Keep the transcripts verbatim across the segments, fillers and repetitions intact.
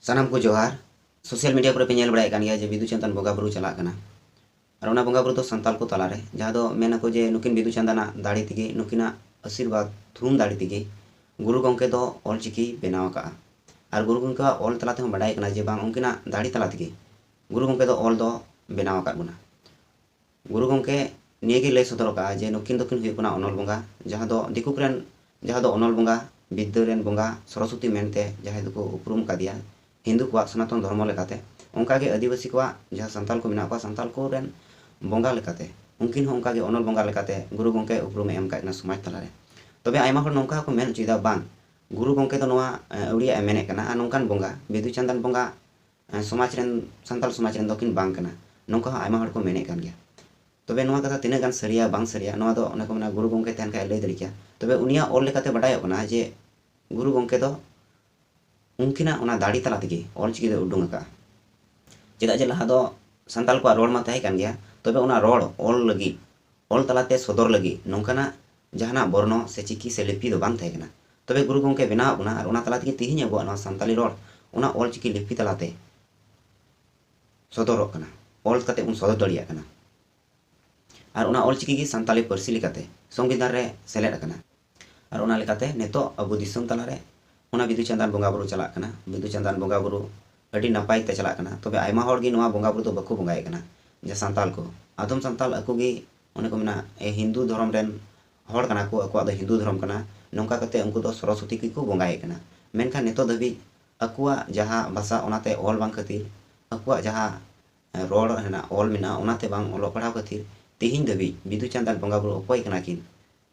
ᱥᱟᱱᱟᱢ ᱠᱚ ᱡᱚᱦᱟᱨ᱾ ᱥᱳᱥᱟᱞ ᱢᱤᱰᱤᱭᱟ ᱠᱚᱨᱮ ᱯᱮ ᱧᱮᱞ ᱵᱟᱲᱟᱭᱮᱫ ᱠᱟᱱ ᱜᱮᱭᱟ ᱡᱮ ᱵᱤᱫᱩ ᱪᱟᱸᱫᱟᱱ ᱵᱚᱸᱜᱟ ᱵᱩᱨᱩ ᱪᱟᱞᱟᱜ ᱠᱟᱱᱟ᱾ ᱟᱨ ᱚᱱᱟ ᱵᱚᱸᱜᱟ ᱵᱩᱨᱩ ᱫᱚ ᱥᱟᱱᱛᱟᱲ ᱠᱚ ᱛᱟᱞᱟᱨᱮ, ᱡᱟᱦᱟᱸ ᱫᱚ ᱢᱮᱱ ᱟᱠᱚ ᱡᱮ ᱱᱩᱠᱤᱱ ᱵᱤᱫᱩ ᱪᱟᱸᱫᱟᱱᱟᱜ ᱫᱟᱲᱮ ᱛᱮᱜᱮ, ᱱᱩᱠᱤᱱᱟᱜ ᱟᱥᱤᱨᱵᱟᱫᱽ ᱛᱷᱩᱢ ᱫᱟᱲᱮ ᱛᱮᱜᱮ ᱜᱩᱨᱩ ᱜᱚᱢᱠᱮ ᱫᱚ ᱚᱞ ᱪᱤᱠᱤ ᱵᱮᱱᱟᱣ ᱟᱠᱟᱫᱼᱟ᱾ ᱟᱨ ᱜᱩᱨᱩ ᱜᱚᱢᱠᱮᱣᱟᱜ ᱚᱞ ᱛᱟᱞᱟ ᱛᱮᱦᱚᱸ ᱵᱟᱰᱟᱭ ᱠᱟᱱᱟ ᱡᱮ ᱵᱟᱝ, ᱩᱱᱠᱤᱱᱟᱜ ᱫᱟᱲᱮ ᱛᱟᱞᱟ ᱛᱮᱜᱮ ᱜᱩᱨᱩ ᱜᱚᱢᱠᱮ ᱫᱚ ᱚᱞ ᱫᱚ ᱵᱮᱱᱟᱣ ᱟᱠᱟᱫ ᱵᱚᱱᱟ᱾ ᱜᱩᱨᱩ ᱜᱚᱢᱠᱮ ᱱᱤᱭᱟᱹ ᱜᱮ ᱞᱟᱹᱭ ᱥᱚᱫᱚᱨ ᱟᱠᱟᱫᱼᱟ ᱡᱮ ᱱᱩᱠᱤᱱ ᱫᱚᱠᱤᱱ ᱦᱩᱭᱩᱜ ᱠᱟᱱᱟ ᱚᱱᱚᱞ ᱵᱚᱸᱜᱟ, ᱡᱟᱦᱟᱸ ᱫᱚ ᱫᱤᱠᱩ ᱠᱚᱨᱮᱱ, ᱡᱟᱦᱟᱸ ᱫᱚ ᱚᱱᱚᱞ ᱵᱚᱸᱜᱟ, ᱵᱤᱫᱽᱫᱟᱹ ᱨᱮᱱ ᱵᱚᱸᱜᱟ, ᱥᱚᱨᱚᱥᱚᱛᱤ ᱢᱮᱱᱛᱮ ᱡᱟᱦᱟᱸᱭ ᱫᱚᱠᱚ ᱩᱯᱨᱩᱢ ᱟᱠᱟᱫᱮᱭᱟ᱾ ᱦᱤᱱᱫᱩ ᱠᱚᱣᱟᱜ ᱥᱚᱱᱟᱛᱚᱱ ᱫᱷᱚᱨᱢᱚ ᱞᱮᱠᱟᱛᱮ, ᱚᱱᱠᱟᱜᱮ ᱟᱹᱫᱤᱵᱟᱹᱥᱤ ᱠᱚᱣᱟᱜ ᱡᱟᱦᱟᱸ ᱥᱟᱱᱛᱟᱲ ᱠᱚ ᱢᱮᱱᱟᱜ ᱠᱚᱣᱟ, ᱥᱟᱱᱛᱟᱲ ᱠᱚᱨᱮᱱ ᱵᱚᱸᱜᱟ ᱞᱮᱠᱟᱛᱮ, ᱩᱱᱠᱤᱱ ᱦᱚᱸ ᱚᱱᱠᱟᱜᱮ ᱚᱱᱚᱞ ᱵᱚᱸᱜᱟ ᱞᱮᱠᱟᱛᱮ ᱜᱩᱨᱩ ᱜᱚᱢᱠᱮ ᱩᱯᱨᱩᱢᱮ ᱮᱢ ᱟᱠᱟᱫ ᱠᱤᱱᱟ ᱥᱚᱢᱟᱡᱽ ᱛᱟᱞᱟᱨᱮ᱾ ᱛᱚᱵᱮ ᱟᱭᱢᱟ ᱦᱚᱲ ᱱᱚᱝᱠᱟ ᱦᱚᱸᱠᱚ ᱢᱮᱱ ᱦᱚᱪᱚᱭᱮᱫᱟ, ᱵᱟᱝ, ᱜᱩᱨᱩ ᱜᱚᱢᱠᱮ ᱫᱚ ᱱᱚᱣᱟ, ᱮ, ᱟᱹᱣᱲᱤᱭᱟᱜ ᱮ ᱢᱮᱱᱮᱫ ᱠᱟᱱᱟ, ᱟᱨ ᱱᱚᱝᱠᱟᱱ ᱵᱚᱸᱜᱟ, ᱵᱤᱫᱩ ᱪᱟᱸᱫᱟᱱ ᱵᱚᱸᱜᱟ, ᱮ, ᱥᱚᱢᱟᱡᱽ ᱨᱮᱱ, ᱥᱟᱱᱛᱟᱲ ᱥᱚᱢᱟᱡᱽ ᱨᱮᱱ ᱫᱚᱠᱤᱱ ᱵᱟᱝ ᱠᱟᱱᱟ, ᱱᱚᱝᱠᱟ ᱦᱚᱸ ᱟᱭᱢᱟ ᱦᱚᱲ ᱠᱚ ᱢᱮᱱᱮᱫ ᱠᱟᱱ ᱜᱮᱭᱟ᱾ ᱛᱚᱵᱮ ᱱᱚᱣᱟ ᱠᱟᱛᱷᱟ ᱛᱤᱱᱟᱹᱜ ᱜᱟᱱ ᱥᱟᱹᱨᱤᱭᱟ, ᱵᱟᱝ ᱥᱟᱹᱨᱤᱭᱟ, ᱱᱚᱣᱟ ᱫᱚ ᱚᱱᱮ ᱠᱚ ᱢᱮᱱᱟ, ᱜᱩᱨᱩ ᱜᱚᱢᱠᱮ ᱛᱟᱦᱮᱱ ᱠᱷᱟᱡ ᱮ ᱞᱟᱹᱭ ᱫᱟᱲᱮ ᱠᱮᱭᱟ᱾ ᱛᱚᱵᱮ ᱩᱱᱤᱭᱟᱜ ᱚᱞ ᱞᱮᱠᱟᱛᱮ ᱵᱟᱰᱟᱭᱚᱜ ᱠᱟᱱᱟ ᱡᱮ ᱜᱩᱨᱩ ᱜᱚᱢᱠᱮ ᱫᱚ ᱩᱱᱠᱤᱱᱟᱜ ᱚᱱᱟ ᱫᱟᱲᱮ ᱛᱟᱞᱟ ᱛᱮᱜᱮ ᱚᱞ ᱪᱤᱠᱤ ᱫᱚᱭ ᱩᱰᱩᱝ ᱟᱠᱟᱫᱼᱟ᱾ ᱪᱮᱫᱟᱜ ᱡᱮ ᱞᱟᱦᱟ ᱫᱚ ᱥᱟᱱᱛᱟᱲ ᱠᱚᱣᱟᱜ ᱨᱚᱲ ᱢᱟ ᱛᱟᱦᱮᱸ ᱠᱟᱱ ᱜᱮᱭᱟ, ᱛᱚᱵᱮ ᱚᱱᱟ ᱨᱚᱲ ᱚᱞ ᱞᱟᱹᱜᱤᱫ, ᱚᱞ ᱛᱟᱞᱟᱛᱮ ᱥᱚᱫᱚᱨ ᱞᱟᱹᱜᱤᱫ ᱱᱚᱝᱠᱟᱱᱟᱜ ᱡᱟᱦᱟᱱᱟᱜ ᱵᱚᱨᱱᱚ ᱥᱮ ᱪᱤᱠᱤ ᱥᱮ ᱞᱤᱯᱤ ᱫᱚ ᱵᱟᱝ ᱛᱟᱦᱮᱸ ᱠᱟᱱᱟ᱾ ᱛᱚᱵᱮ ᱜᱩᱨᱩ ᱜᱚᱢᱠᱮ ᱵᱮᱱᱟᱣᱟᱜ ᱵᱚᱱᱟ, ᱟᱨ ᱚᱱᱟ ᱛᱟᱞᱟ ᱛᱮᱜᱮ ᱛᱮᱦᱮᱧ ᱟᱵᱚᱣᱟᱜ ᱱᱚᱣᱟ ᱥᱟᱱᱛᱟᱞᱤ ᱨᱚᱲ ᱚᱱᱟ ᱚᱞ ᱪᱤᱠᱤ ᱞᱤᱯᱤ ᱛᱟᱞᱟᱛᱮ ᱥᱚᱫᱚᱨᱚᱜ ᱠᱟᱱᱟ, ᱚᱞ ᱠᱟᱛᱮ ᱵᱚᱱ ᱥᱚᱫᱚᱨ ᱫᱟᱲᱮᱭᱟᱜ ᱠᱟᱱᱟ᱾ ᱟᱨ ᱚᱱᱟ ᱚᱞ ᱪᱤᱠᱤ ᱜᱮ ᱥᱟᱱᱛᱟᱞᱤ ᱯᱟᱹᱨᱥᱤ ᱞᱮᱠᱟᱛᱮ ᱥᱚᱝᱵᱤᱫᱷᱟᱱ ᱨᱮ ᱥᱮᱞᱮᱫ ᱟᱠᱟᱱᱟ᱾ ᱟᱨ ᱚᱱᱟ ᱞᱮᱠᱟᱛᱮ ᱱᱤᱛᱚᱜ ᱟᱵᱚ ᱫᱤᱥᱚᱢ ᱛᱟᱞᱟᱨᱮ ᱚᱱᱟ ᱵᱤᱫᱩ ᱪᱟᱸᱫᱟᱱ ᱵᱚᱸᱜᱟ ᱵᱩᱨᱩ ᱪᱟᱞᱟᱜ ᱠᱟᱱᱟ᱾ ᱵᱤᱫᱩ ᱪᱟᱸᱫᱟᱱ ᱵᱚᱸᱜᱟ ᱵᱩᱨᱩ ᱟᱹᱰᱤ ᱱᱟᱯᱟᱭ ᱛᱮ ᱪᱟᱞᱟᱜ ᱠᱟᱱᱟ᱾ ᱛᱚᱵᱮ ᱟᱭᱢᱟ ᱦᱚᱲ ᱜᱮ ᱱᱚᱣᱟ ᱵᱚᱸᱜᱟ ᱵᱩᱨᱩ ᱫᱚ ᱵᱟᱠᱚ ᱵᱚᱸᱜᱟᱭᱮᱫ ᱠᱟᱱᱟ᱾ ᱡᱮ ᱥᱟᱱᱛᱟᱞ ᱠᱚ, ᱟᱫᱚᱢ ᱥᱟᱱᱛᱟᱞ ᱟᱠᱚ ᱜᱮ, ᱚᱱᱮ ᱠᱚ ᱢᱮᱱᱟ, ᱮ, ᱦᱤᱱᱫᱩ ᱫᱷᱚᱨᱚᱢ ᱨᱮᱱ ᱦᱚᱲ ᱠᱟᱱᱟ ᱠᱚ, ᱟᱠᱚᱣᱟᱜ ᱫᱚ ᱦᱤᱱᱫᱩ ᱫᱷᱚᱨᱚᱢ ᱠᱟᱱᱟ, ᱱᱚᱝᱠᱟ ᱠᱟᱛᱮ ᱩᱱᱠᱩ ᱫᱚ ᱥᱚᱨᱚᱥᱚᱛᱤ ᱜᱮᱠᱚ ᱵᱚᱸᱜᱟᱭᱮᱫ ᱠᱟᱱᱟ᱾ ᱢᱮᱱᱠᱷᱟᱱ ᱱᱤᱛᱚᱜ ᱫᱷᱟᱹᱵᱤᱡ ᱟᱠᱚᱣᱟᱜ ᱡᱟᱦᱟᱸ ᱵᱷᱟᱥᱟ, ᱚᱱᱟᱛᱮ ᱚᱞ ᱵᱟᱝ ᱠᱷᱟᱹᱛᱤᱨ, ᱟᱠᱚᱣᱟᱜ ᱡᱟᱦᱟᱸ ᱨᱚᱲ ᱨᱮᱱᱟᱜ ᱚᱞ ᱢᱮᱱᱟᱜᱼᱟ, ᱚᱱᱟᱛᱮ ᱵᱟᱝ ᱚᱞᱚᱜ ᱯᱟᱲᱦᱟᱣ ᱠᱷᱟᱹᱛᱤᱨ ᱛᱮᱦᱮᱧ ᱫᱷᱟᱹᱵᱤᱡ ᱵᱤᱫᱩ ᱪᱟᱸᱫᱟᱱ ᱵᱚᱸᱜᱟ ᱵᱩᱨᱩ ᱚᱠᱚᱭ ᱠᱟᱱᱟ ᱠᱤᱱ,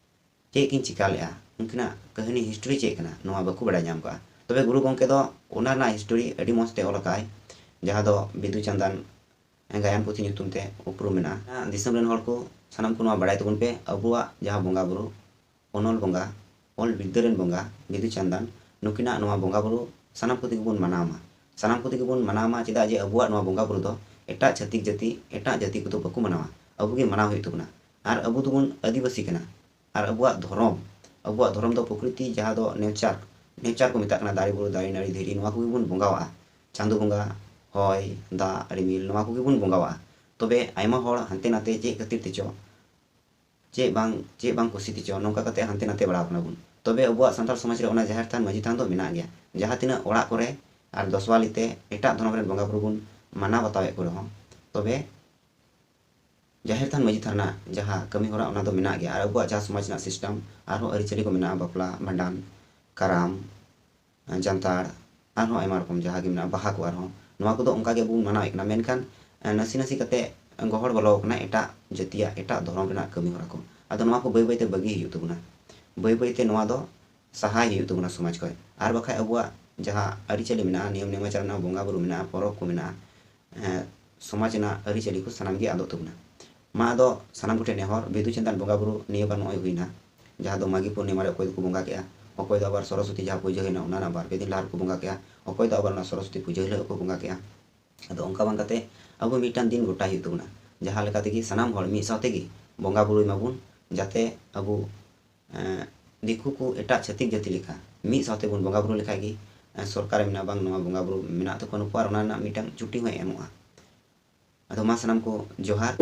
ᱪᱮᱫ ᱠᱤᱱ ᱪᱤᱠᱟ ᱞᱮᱫᱼᱟ, ᱩᱱᱠᱤᱱᱟᱜ ᱠᱟᱹᱦᱱᱤ, ᱦᱤᱥᱴᱨᱤ ᱪᱮᱫ ᱠᱟᱱᱟ, ᱱᱚᱣᱟ ᱵᱟᱠᱚ ᱵᱟᱲᱟᱭ ᱧᱟᱢ ᱠᱟᱜᱼᱟ᱾ ᱛᱚᱵᱮ ᱜᱩᱨᱩ ᱜᱚᱢᱠᱮ ᱫᱚ ᱚᱱᱟ ᱨᱮᱱᱟᱜ ᱦᱤᱥᱴᱨᱤ ᱟᱹᱰᱤ ᱢᱚᱡᱽ ᱛᱮ ᱚᱞ ᱟᱠᱟᱫ ᱟᱭ, ᱡᱟᱦᱟᱸ ᱫᱚ ᱵᱤᱫᱩ ᱪᱟᱸᱫᱟᱱ ᱜᱟᱭᱟᱱ ᱯᱩᱛᱷᱤ ᱧᱩᱛᱩᱢ ᱛᱮ ᱩᱯᱨᱩᱢ ᱢᱮᱱᱟᱜᱼᱟ᱾ ᱫᱤᱥᱚᱢ ᱨᱮᱱ ᱦᱚᱲ ᱠᱚ ᱥᱟᱱᱟᱢ ᱠᱚ ᱱᱚᱣᱟ ᱵᱟᱲᱟᱭ ᱛᱟᱵᱚᱱ ᱯᱮ, ᱟᱵᱚᱣᱟᱜ ᱡᱟᱦᱟᱸ ᱵᱚᱸᱜᱟ ᱵᱩᱨᱩ, ᱚᱱᱚᱞ ᱵᱚᱸᱜᱟ, ᱚᱞ ᱵᱤᱨᱫᱟᱹ ᱨᱮᱱ ᱵᱚᱸᱜᱟ ᱵᱤᱫᱩ ᱪᱟᱸᱫᱟᱱ, ᱱᱩᱠᱤᱱᱟᱜ ᱱᱚᱣᱟ ᱵᱚᱸᱜᱟ ᱵᱩᱨᱩ ᱥᱟᱱᱟᱢ ᱠᱚ ᱛᱮᱜᱮ ᱵᱚᱱ ᱢᱟᱱᱟᱣ ᱢᱟ᱾ ᱥᱟᱱᱟᱢ ᱠᱚ ᱛᱮᱜᱮ ᱵᱚᱱ ᱢᱟᱱᱟᱣ ᱢᱟ, ᱪᱮᱫᱟᱜ ᱡᱮ ᱟᱵᱚᱣᱟᱜ ᱱᱚᱣᱟ ᱵᱚᱸᱜᱟ ᱵᱩᱨᱩ ᱫᱚ ᱮᱴᱟᱜ ᱪᱷᱟᱹᱛᱤᱠ ᱡᱟᱹᱛᱤ, ᱮᱴᱟᱜ ᱡᱟᱹᱛᱤ ᱠᱚᱫᱚ ᱵᱟᱠᱚ ᱢᱟᱱᱟᱣᱟ, ᱟᱵᱚ ᱜᱮ ᱢᱟᱱᱟᱣ ᱦᱩᱭᱩᱜ ᱛᱟᱵᱚᱱᱟ᱾ ᱟᱨ ᱟᱵᱚ ᱫᱚᱵᱚᱱ ᱟᱹᱫᱤᱵᱟᱹᱥᱤ ᱠᱟᱱᱟ, ᱟᱨ ᱟᱵᱚᱣᱟᱜ ᱫᱷᱚᱨᱚᱢ, ᱟᱵᱚᱣᱟᱜ ᱫᱷᱚᱨᱚᱢ ᱫᱚ ᱯᱨᱚᱠᱨᱤᱛᱤ, ᱡᱟᱦᱟᱸ ᱫᱚ ᱱᱮᱪᱟᱨ, ᱱᱮᱪᱟᱨ ᱠᱚ ᱢᱮᱛᱟᱜ ᱠᱟᱱᱟ, ᱫᱟᱨᱮ ᱵᱩᱨᱩ, ᱫᱟᱨᱮ ᱱᱟᱹᱲᱤ, ᱫᱷᱤᱨᱤ, ᱱᱚᱣᱟ ᱠᱚᱜᱮ ᱵᱚᱱ ᱵᱚᱸᱜᱟᱣᱟᱜᱼᱟ᱾ ᱪᱟᱸᱫᱚ ᱵᱚᱸᱜᱟ, ᱦᱚᱭ, ᱫᱟᱜ, ᱨᱤᱢᱤᱞ, ᱱᱚᱣᱟ ᱠᱚᱜᱮ ᱵᱚᱱ ᱵᱚᱸᱜᱟᱣᱟᱜᱼᱟ᱾ ᱛᱚᱵᱮ ᱟᱭᱢᱟ ᱦᱚᱲ ᱦᱟᱱᱛᱮ ᱱᱟᱛᱮ ᱪᱮᱫ ᱠᱷᱟᱹᱛᱤᱨ ᱛᱮᱪᱚ, ᱪᱮᱫ ᱵᱟᱝ, ᱪᱮᱫ ᱵᱟᱝ ᱠᱩᱥᱤ ᱛᱮᱪᱚ ᱱᱚᱝᱠᱟ ᱠᱟᱛᱮ ᱦᱟᱱᱛᱮ ᱱᱟᱛᱮ ᱵᱟᱲᱟᱣ ᱠᱟᱱᱟ ᱵᱚᱱ᱾ ᱛᱚᱵᱮ ᱟᱵᱚᱣᱟᱜ ᱥᱟᱱᱛᱟᱲ ᱥᱚᱢᱟᱡᱽ ᱨᱮ ᱚᱱᱟ ᱡᱟᱦᱮᱨ ᱛᱷᱟᱱ, ᱢᱟᱹᱡᱷᱤ ᱛᱷᱟᱱ ᱫᱚ ᱢᱮᱱᱟᱜ ᱜᱮᱭᱟ᱾ ᱡᱟᱦᱟᱸ ᱛᱤᱱᱟᱹᱜ ᱚᱲᱟᱜ ᱠᱚᱨᱮ ᱟᱨ ᱫᱚᱥᱣᱟᱞᱤ ᱛᱮ ᱮᱴᱟᱜ ᱫᱷᱚᱨᱚᱢ ᱨᱮᱱ ᱵᱚᱸᱜᱟ ᱵᱩᱨᱩ ᱵᱚᱱ ᱢᱟᱱᱟᱣ ᱵᱟᱛᱟᱣᱮᱫ ᱠᱚ ᱨᱮᱦᱚᱸ, ᱛᱚᱵᱮ ᱡᱟᱦᱮᱨ ᱛᱷᱟᱱ, ᱢᱟᱹᱡᱷᱤ ᱛᱷᱟᱱ ᱨᱮᱱᱟᱜ ᱡᱟᱦᱟᱸ ᱠᱟᱹᱢᱤ ᱦᱚᱨᱟ, ᱚᱱᱟ ᱫᱚ ᱢᱮᱱᱟᱜ ᱜᱮᱭᱟ᱾ ᱟᱨ ᱟᱵᱚᱣᱟᱜ ᱡᱟᱦᱟᱸ ᱥᱚᱢᱟᱡᱽ ᱨᱮᱱᱟᱜ system, ᱟᱨᱦᱚᱸ ᱟᱹᱨᱤᱪᱟᱹᱞᱤ ᱠᱚ ᱢᱮᱱᱟᱜᱼᱟ, ᱵᱟᱯᱞᱟ, ᱵᱷᱟᱸᱰᱟᱱ, ᱠᱟᱨᱟᱢ, ᱡᱟᱱᱛᱷᱟᱲ, ᱟᱨᱦᱚᱸ ᱟᱭᱢᱟ ᱨᱚᱠᱚᱢ ᱡᱟᱦᱟᱸ ᱜᱮ ᱢᱮᱱᱟᱜᱼᱟ, ᱵᱟᱦᱟ ᱠᱚ ᱟᱨᱦᱚᱸ, ᱱᱚᱣᱟ ᱠᱚᱫᱚ ᱚᱱᱠᱟ ᱜᱮ ᱵᱚᱱ ᱢᱟᱱᱟᱣᱮᱫ ᱠᱟᱱᱟ᱾ ᱢᱮᱱᱠᱷᱟᱱ, ᱮ, ᱱᱟᱥᱮ ᱱᱟᱥᱮ ᱠᱟᱛᱮ ᱜᱚᱦᱚᱲ ᱵᱚᱞᱚ ᱟᱠᱟᱱᱟ ᱮᱴᱟᱜ ᱡᱟᱹᱛᱤᱭᱟᱜ, ᱮᱴᱟᱜ ᱫᱷᱚᱨᱚᱢ ᱨᱮᱱᱟᱜ ᱠᱟᱹᱢᱤ ᱦᱚᱨᱟ ᱠᱚ᱾ ᱟᱫᱚ ᱱᱚᱣᱟ ᱠᱚ ᱵᱟᱹᱭ ᱵᱟᱹᱭ ᱛᱮ ᱵᱟᱹᱜᱤ ᱦᱩᱭᱩᱜ ᱛᱟᱵᱚᱱᱟ᱾ ᱵᱟᱹᱭ ᱵᱟᱹᱭ ᱛᱮ ᱱᱚᱣᱟ ᱫᱚ ᱥᱟᱦᱟᱭ ᱦᱩᱭᱩᱜ ᱛᱟᱵᱚᱱᱟ ᱥᱚᱢᱟᱡᱽ ᱠᱷᱚᱱ᱾ ᱟᱨ ᱵᱟᱠᱷᱟᱡ ᱟᱵᱚᱣᱟᱜ ᱡᱟᱦᱟᱸ ᱟᱹᱨᱤᱪᱟᱹᱞᱤ ᱢᱮᱱᱟᱜᱼᱟ, ᱱᱤᱭᱚᱢ ᱱᱮᱢᱟᱪᱟᱨ ᱢᱮᱱᱟᱜᱼᱟ, ᱵᱚᱸᱜᱟ ᱵᱩᱨᱩ ᱢᱮᱱᱟᱜᱼᱟ, ᱯᱚᱨᱚᱵᱽ ᱠᱚ ᱢᱮᱱᱟᱜᱼᱟ, ᱮ, ᱥᱚᱢᱟᱡᱽ ᱨᱮᱱᱟᱜ ᱟᱹᱨᱤᱪᱟᱹᱞᱤ ᱠᱚ ᱥᱟᱱᱟᱢ ᱜᱮ ᱟᱫᱚᱜ ᱛᱟᱵᱚᱱᱟ᱾ ᱢᱟ ᱟᱫᱚ ᱥᱟᱱᱟᱢ ᱠᱚᱴᱷᱮᱱ ᱱᱮᱦᱚᱨ, ᱵᱤᱫᱩ ᱪᱟᱸᱫᱟᱱ ᱵᱚᱸᱜᱟ ᱵᱩᱨᱩ ᱱᱤᱭᱟᱹ ᱵᱟᱨ ᱱᱚᱜᱼᱚᱭ ᱦᱩᱭᱱᱟ, ᱡᱟᱦᱟᱸ ᱫᱚ ᱢᱟᱜᱷᱤ ᱯᱩᱨᱱᱤᱢᱟ ᱨᱮ ᱚᱠᱚᱭ ᱫᱚᱠᱚ ᱵᱚᱸᱜᱟ ᱠᱮᱜᱼᱟ, ᱚᱠᱚᱭ ᱫᱚ ᱟᱵᱟᱨ ᱥᱚᱨᱚᱥᱚᱛᱤ ᱡᱟᱦᱟᱸ ᱯᱩᱡᱟᱹ ᱦᱩᱭᱱᱟ ᱚᱱᱟ ᱨᱮᱱᱟᱜ ᱵᱟᱨ ᱯᱮ ᱫᱤᱱ ᱞᱟᱦᱟ ᱨᱮᱠᱚ ᱵᱚᱸᱜᱟ ᱠᱮᱜᱼᱟ, ᱚᱠᱚᱭ ᱫᱚ ᱟᱵᱟᱨ ᱚᱱᱟ ᱥᱚᱨᱚᱥᱚᱛᱤ ᱯᱩᱡᱟᱹ ᱦᱤᱞᱳᱜ ᱠᱚ ᱵᱚᱸᱜᱟ ᱠᱮᱜᱼᱟ᱾ ᱟᱫᱚ ᱚᱱᱠᱟ ᱵᱟᱝ ᱠᱟᱛᱮ ᱟᱵᱚ ᱢᱤᱫᱴᱟᱝ ᱫᱤᱱ ᱜᱚᱴᱟᱭ ᱦᱩᱭᱩᱜ ᱛᱟᱵᱚᱱᱟ, ᱡᱟᱦᱟᱸ ᱞᱮᱠᱟ ᱛᱮᱜᱮ ᱥᱟᱱᱟᱢ ᱦᱚᱲ ᱢᱤᱫ ᱥᱟᱶ ᱛᱮᱜᱮ ᱵᱚᱸᱜᱟ ᱵᱩᱨᱩᱭ ᱢᱟᱵᱚᱱ, ᱡᱟᱛᱮ ᱟᱵᱚ, ᱮᱸ, ᱫᱤᱠᱩ ᱠᱚ ᱮᱴᱟᱜ ᱪᱷᱟᱹᱛᱤᱠ ᱡᱟᱹᱛᱤ ᱞᱮᱠᱟ ᱢᱤᱫ ᱥᱟᱶ ᱛᱮᱵᱚᱱ ᱵᱚᱸᱜᱟ ᱵᱩᱨᱩ ᱞᱮᱠᱷᱟᱡ ᱜᱮ, ᱮᱸ, ᱥᱚᱨᱠᱟᱨᱮ ᱢᱮᱱᱟ ᱵᱟᱝ ᱱᱚᱣᱟ ᱵᱚᱸᱜᱟ ᱵᱩᱨᱩ ᱢᱮᱱᱟᱜ ᱛᱟᱠᱚᱣᱟ ᱱᱩᱠᱩ ᱟᱨ ᱚᱱᱟ ᱨᱮᱱᱟᱜ ᱢᱤᱫᱴᱟᱝ ᱪᱷᱩᱴᱤ ᱦᱚᱸᱭ ᱮᱢᱚᱜᱼᱟ᱾ ᱟᱫᱚ ᱢᱟ ᱥᱟᱱᱟᱢ ᱠᱚ ᱡᱚᱦᱟᱨ᱾